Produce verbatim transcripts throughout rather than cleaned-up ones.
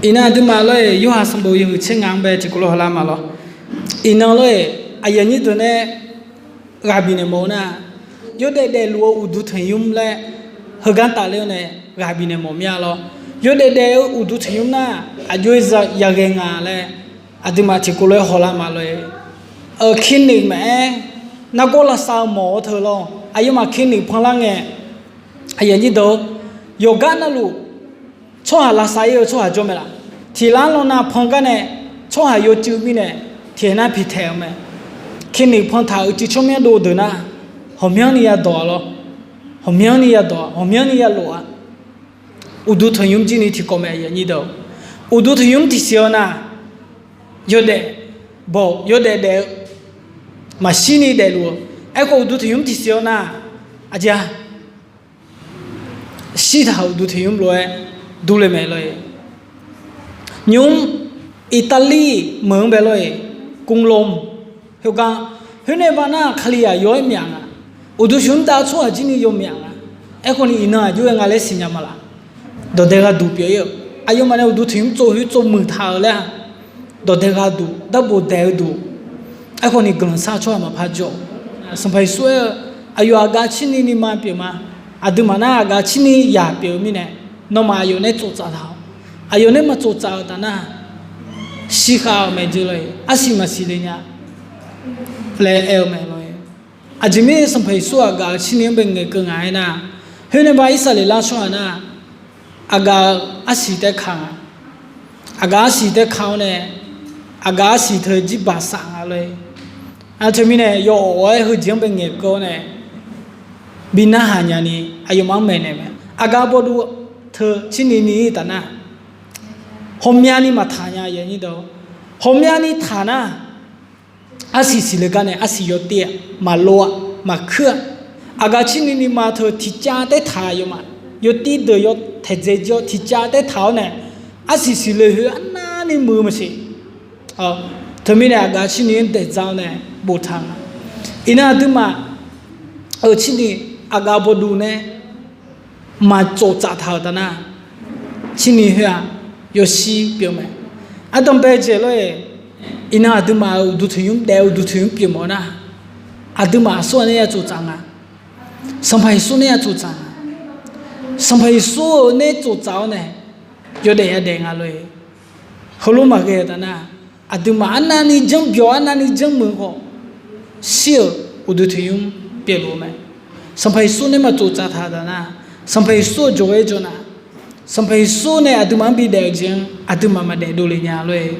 Iqnan aqduimaf lor-eq, Yorhaq sanqbof yawhuiq tser ngaq-anr bae tiqkawv lof hawlar ma lor. Iqnan lor-eq, aqyuif aqnyir deuq nae ghaq bifnaeq mawf-eu nar, yawdaef daefluf-eu uqduq tanqnymr laer heugar tafler-awr nae ghaq bifnaeq mawf mir-a lor. Yawdaef daef-eu uqduq tanqnymr nar, aqjox-aer yaghae nga laer aqduimaf tiqkawv lof-aer hawlar ma lor-eq. Clinic maqaer, nargawr lavsav-eu mawq-eu teu lor, aqyawfmaf clinic panlar ngae, aqyuif aqnyir deuq, yawqgar navluf tsawrhaq lavsav ir-eu tsawrhaq jawr mae laf. Tiq lar lan nav pan gar nae tsawrhaq yawcuiv mirnae tiq nar piqtaeq-eu mae. Clinic pantaq uicuiv tsawrmyanr dov deuq nar, ghawqmyanrni yadawq-a lor. Ghawqmyanrni yadawq-a, ghawqmyanrni yalof-a. Uqduq tanqnymr jirni tiqkawv mae, aqyuif aqnyir deuq. Uqduq tanqnymr tiqsiq-eu nar, yawdaef baw-eu, yawdaef daef-eu maqshirni daefluf-eu. Aerkhawf uqduq tanqnymr tiqsiq-eu nar, aqjeq-a, shirtaq-euq uqduq tanqnymr lof-aer durle mae lor-eq. Nymr Iqtaqlir meuq-anr bae lor-eq, กรุงโรม khoergar, khoernae ba nar Kalizaq yaw-aer myaq nga. Uqduq tanqnymr dav-eu tsawrhaq jirni yaw myaq nga. Aerkhawfni iqnan aqjox-aer nga laer siqnya ma laf. Dawqdae gharduq pyeuf ir-eu, aqyawfmaf nae uqduq tanqnymr tsov khoer tsov muiq taq-eu laer-aq, dawqdae gharduq darbof daeq-eu duq. Aerkhawfni guiqlanq shar-eu tsawrhaq maqpar jawr-eu. Sanqpaq Yeqsur aer-eu, aqyawf aqgaf cirni ni ma pyeuf ma. Aqduimaf nar aqgaf cirni yaq pyeuf-eu mirnae, nawmaf aqyawf nae tsoftsaf taq-awq. Aqyawf nae maqtsoftsaf-eu taf nar, shirkhav-eu mae jeq lor-eq, arsiq maqsiq le nya laer aer-eu mae lor-eq. Aqjeq mirnae Sanqpaq Yeqsur aqgaf-eu cirni-anr bae ngaeqkeuv ngaq-aer nar, khoernae ba Irsaqleqlav tsawrhaq nar, aqgaf-eu arsiq taef ka nga. Aqgaf arsiq taef ka-awr nae, aqgaf arsiq teu jirbaq saf nga lor-eq. Aqteu mirnae yawawf-aer heujeq-anr bae ngaeqkeuv-awr nae, bi narhaq nyani aqyawfmaf-anr maeqnaeq mae. Aqgaf bawduv teu cirni ni-ir taf nar, ghawqmyani maqtaq nya, aqyuif aqnyir deuq. Ghawqmyani taq nar, arsiq siqle gar nae arsiq yawtir-a, maqlov-a, maqkuir-a. Aqgaf cirni ni ma teu tiqcav taef taq-eu yawmaf, yawtir deuq yawtaeq dzae jir-awr tiqcav taef taq-awr nae, arsiq siqle khoer arnavni muiq-eu maqsiq. Teumirnae aqgaf cirni-anr daeqdza-awr nae boftaq nga. Iqnan aqduimaf-euq cirni aqgaf bawduv nae maqtsoftsaf taq-euq taf nar, cirni khoer-aq yawshir pyeuf mae. Ardanqbae jeq lor-eq, iqnan aqduimaf-euq uqduq tanqnymr daef-eu uqduq tanqnymr pyeuf mawf-eu nar, aqduimaf aqsur-aq nae ya tsoftsaf nga. Sanqpaq Yeqsur nae ya tsoftsaf nga. Sanqpaq Yeqsur-euq nae tsoftsaf-awr nae yawdaef yadaef nga lor-eq. Heulof maqghae-eu taf nar, aqduimaf arnavni janrbyawq arnavni janrmuiq khawf, shir-euq uqduq tanqnymr pyeufluf-eu mae. Sanqpaq Yeqsur nae maqtsoftsaf taq-eu taf nar, Sanqpaq Yeqsur-euq jawqghae jawqnaf, Sanqpaq Yeqsur nae aqduimaf-anr bidaef-eu jeq-anr aqduimaf maqdaef dovle nya lor-eq.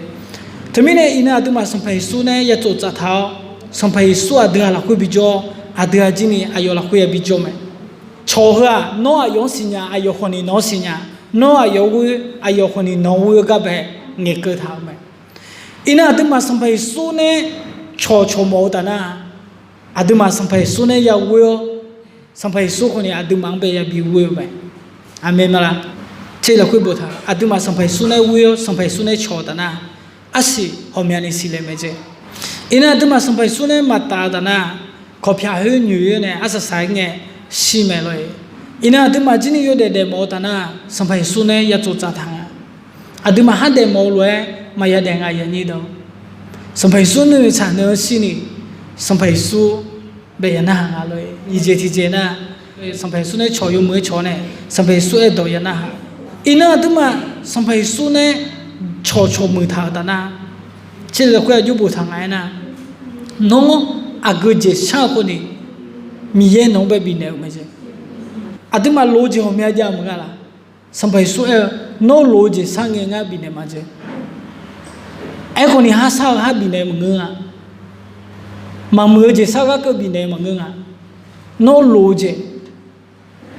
Teumirnae iqnan aqduimaf Sanqpaq Yeqsur nae ya tsoftsaf taq-awr, Sanqpaq Yeqsur aqdui-aq lafkhoer bijawr, aqdui-aq jirni aqyawf lafkhoer ya bijawr mae. Cawq heu-aq, nawr aqyawf-anr siqnya, aqyawf khawfni nawq-anr siqnya. Nawr aqyawf ghoer, aqyawf khawfni nawq ghoer-eu gar bae ngaeqkeuv taq-eu mae. Iqnan aqduimaf Sanqpaq Yeqsur nae cawqcawq mawf-eu taf nar, aqduimaf Sanqpaq Yeqsur nae ya ghoer-awr, Sanqpaq Yeqsur khawfni aqduimaf-anr bae yabi ghoer-eu mae. Aqmeq maqlaq? Tser lafkhoer boftaq, aqduimaf Sanqpaq Yeqsur nae ghoer-awr Sanqpaq Yeqsur nae cawq-eu taf nar, arsiq ghawqmyani siqle mae jeq. Iqnan aqduimaf Sanqpaq Yeqsur nae maqtaf-eu taf nar, kawqpyaq khoer nyoeq-ir nae arsaq saq-aer ngae shir mae lor-eq. Iqnan aqduimaf jirni yawdaef daefmawf-eu taf nar, Sanqpaq Yeqsur nae ya tsoftsaf taq nga. Aqduimaf khardaef mawf-eu lof-aer maqya daef nga, aqyuif aqnyir deuq. Sanqpaq Yeqsur nuinoeq tsaq nuiv-anr shirni, Sanqpaq Yeqsur bae ya narhaq nga lor-eq. Nyiq jeq tiqjeq nar, Sanqpaq Yeqsur nae cawq yawmuiq-aer cawq-awr nae, Sanqpaq Yeqsur aerdawq ya narhaq. Iqnan aqduimaf Sanqpaq Yeqsur nae cawqcawq muiqtaq-euq taf nar, tser lafkhoer aqjox boftaq nga aernar, nawr aqgeu jeq shar-eu khawfni Miqyaer nawq-anr bae bifnaeq-euq mae jeq. Aqduimaf loq-eu jeq ghawqmya jav maqnga laq? Sanqpaq Yeqsur aer-eu, nawr loq-eu jeq shar ngae ngar bifnaeq ma jeq. Aerkhawfni har shar-eu har bifnaeq maqngeur-a. Maqmuiq-eu jeq shar gharkeuv bifnaeq maqngeur nga. Nawr loq-eu jeq,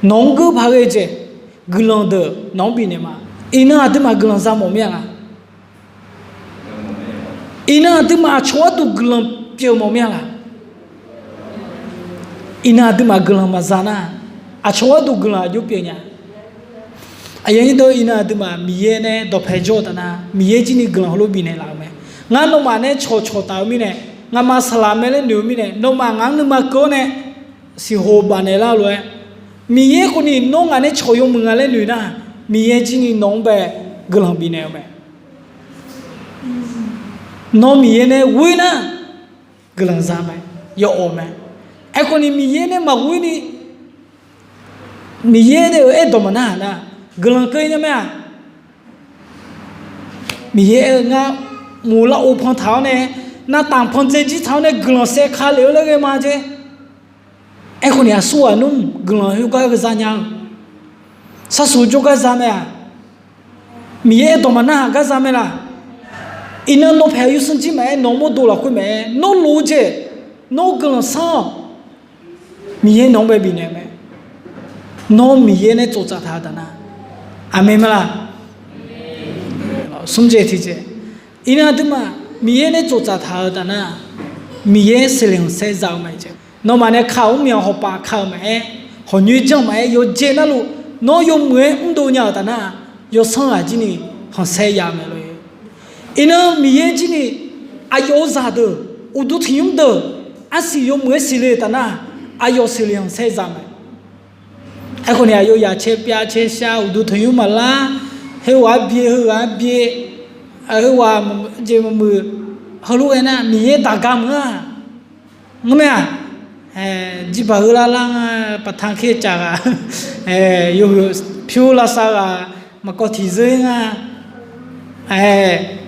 nawq-anr geur paq ghae jeq, guiqlanq deuq nawq-anr bifnaeq ma. Iqnan aqduimaf guiqlanq za mawf mir-a laq? Iqnan aqduimaf aqcawq gharduq guiqlanq pyeuf mawf mir-a laq? Iqnan aqduimaf guiqlanq maqza nar, aqcawq gharduq guiqlanq aqjox pyeuf nya? Aqyuif aqnyir deuq, iqnan aqduimaf Miqyaer nae dawqpae jawr-eu taf nar, Miqyaer jirni guiqlanq heulof bifnaeq laf-eu mae. Ngar nawmaf nae cawqcawq taf-eu mirnae, ngamaf saqlaq mae laer noeq-eu mirnae, nawmaf ngaq-anr nuima keuv-awr nae siqhoq bafnaeq lar-eu lof-aer, Miqyaer khawfni nawr ngaq nae cawq yawmuiq nga laer noeq nar, Miqyaer jirni nawq-anr bae guiqlanq bifnaeq-eu mae. Nawr Miqyaer nae ghoer nar, guiqlanq za mae, yawawq mae. Aerkhawf ni Miqyaer nae maqghoer ni, Miqyaer nae-euq aerdawq maqnar-aq nar, guiqlanq keuv-ir nya mae-aq. Miqyaer aer-eu ngar, mq lavov pan taq-awr nae, navtaf pan dzaejir taq-awr nae guiqlanq saev ka lef-eu laer ghae ma jeq. Aerkhawf ni aqsur ghaq nmr guiqlanq khoergar geuza nya-eu, sarsuq jawrgar za mae-aq. Miqyaer aerdawq maqnar-aq gar za mae laq. Iqnan nawr paeq-eu yawsanr jir maqaer, nawq-eu mawrdo lafkhoer maqaer, nawr loq-eu jeq, nawr guiqlanq sanr-awq. Miqyaer nawq-anr bae bifnaeq mae. Nawr Miqyaer nae tsoftsaf taq-eu taf nar, aqmeq ma laq. Smr jeq tiqjeq, iqnan aqduimaf Miqyaer nae tsoftsaf taq-eu taf nar, Miqyaer seqleq khanqsaer za-eu mae jeq. Nawmaf nae ka-euq mr myaq hawpaf ka-euq maqaer, hawqnyoer janr maqaer, yawqjeq navluf nawr yawmuiq-aer mrdov nya-euq taf nar, yawsanr ghaq jir ni khanqsaer ya-eu mae lor-e. Iqnan Miqyaer jir ni aqyawf-euq zaqdeuq, uqduq tanqnymr deuq, arsiq yawmuiq-aer siqle-eu taf nar, aqyawf seqleq khanqsaer za mae. Aerkhawf ni aqyawf yaq caer pyav caer shar, uqduq tanqnymr maqlar, khoerghaq-anr byae, heughaq-anr byae, khoerghaq jeq maqmuiq, heulof-aer nar Miqyaer daqga meuq-a. Ngeur mae-aq, jirbaq heular lar nga, paqtan ker caf ghaq, yawhuiq pyur lavsav ghaq, maqkawv tiqzeur nga,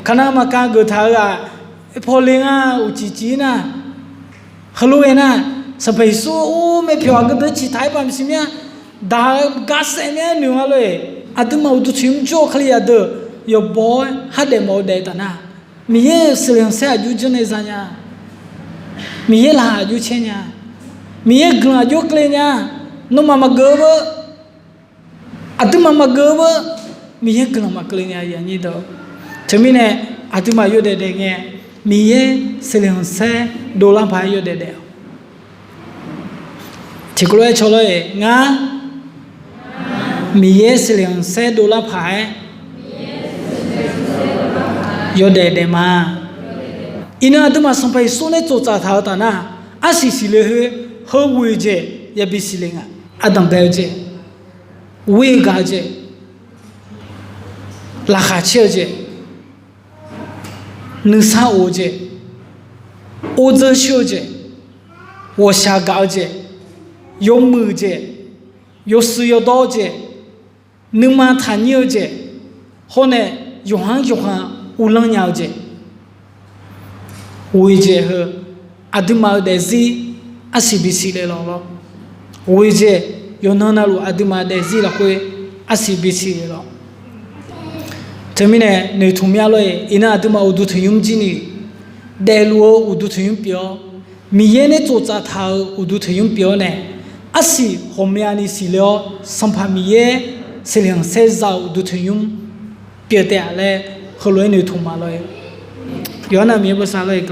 kanav maqkav geuf taq-eu ghaq, paw le nga, uqcif cif-ir nar, heulof-aer nar, Sanqpaq Yeqsur-or, maerpyawq aqgeu deuq ciqtaq-aer paq maqsiq mir-a, daq-eu garsaef mir-a noeq nga lor-e. Aqduimaf uqduq tanqnymr jawr-eu Kalizaq deuq yawqbaw-aer hardaef mawf-eu daef taf nar, Miqyaer-euq seqleq khanqsaer aqjox janrnaeq za nya. Miqyaer laqkhaq aqjox caer nya. Miqyaer guiqlanq aqjox keuvle nya. Nawmaf maqgeuf-eu beu, aqduimaf maqgeuf-eu beu, Miqyaer guiqlanq maqkeuvle nya. Teumirnae aqduimaf yawdaef daef ngae, Miqyaer seqleq khanqsaer dovlar paq-aer yawdaef daef-awq. Tiqkawv lof-aer cawlor-eq, ngar Miqyaer seqleq khanqsaer dovlar paq-aer yawdaef daef ma. Iqnan aqduimaf Sanqpaq Yeqsur nae tsoftsaf taq-eu taf nar, arsiq siqle khoer, heu ghoeq jeq yabi siqle nga. Ardanq bae-eu jeq, ghoer-eu gaq-eu jeq, laqkhaq caer-eu jeq, nuisar of-eu jeq, ordzeur coer-eu jeq, ghawqshaq gaq-eu jeq, yawmuiq jeq, yawshuif yawdawr-eu jeq, nuima taqnyir-eu jeq, hawr nae yawqha-anr yawqha uvlanr nya-eu jeq, ghoeq jeq heu aqduimaf-euq daefzir arsiq bisiq le lawq lawr. Ghoeq jeq yawqnan navluf aqduimaf daefzir lafkhoer arsiq bisiq le lawq. Teumirnae noeqtmq mya lor-eq, iqnan aqduimaf uqduq tanqnymr jir ni daefluf-eu uqduq tanqnymr pyeuf-awr, Miqyaer nae tsoftsaf taq-euq uqduq tanqnymr pyeuf-awr nae, arsiq ghawqmyani siqle-awr Sanqpaq Miqyaer seqleq khanqsaer za-euq uqduq tanqnymr pyeuf taef-a laer heulof-aer noeqtmq ma lor-eq. Yawqha-anr Miqyaer bosav lor-eq.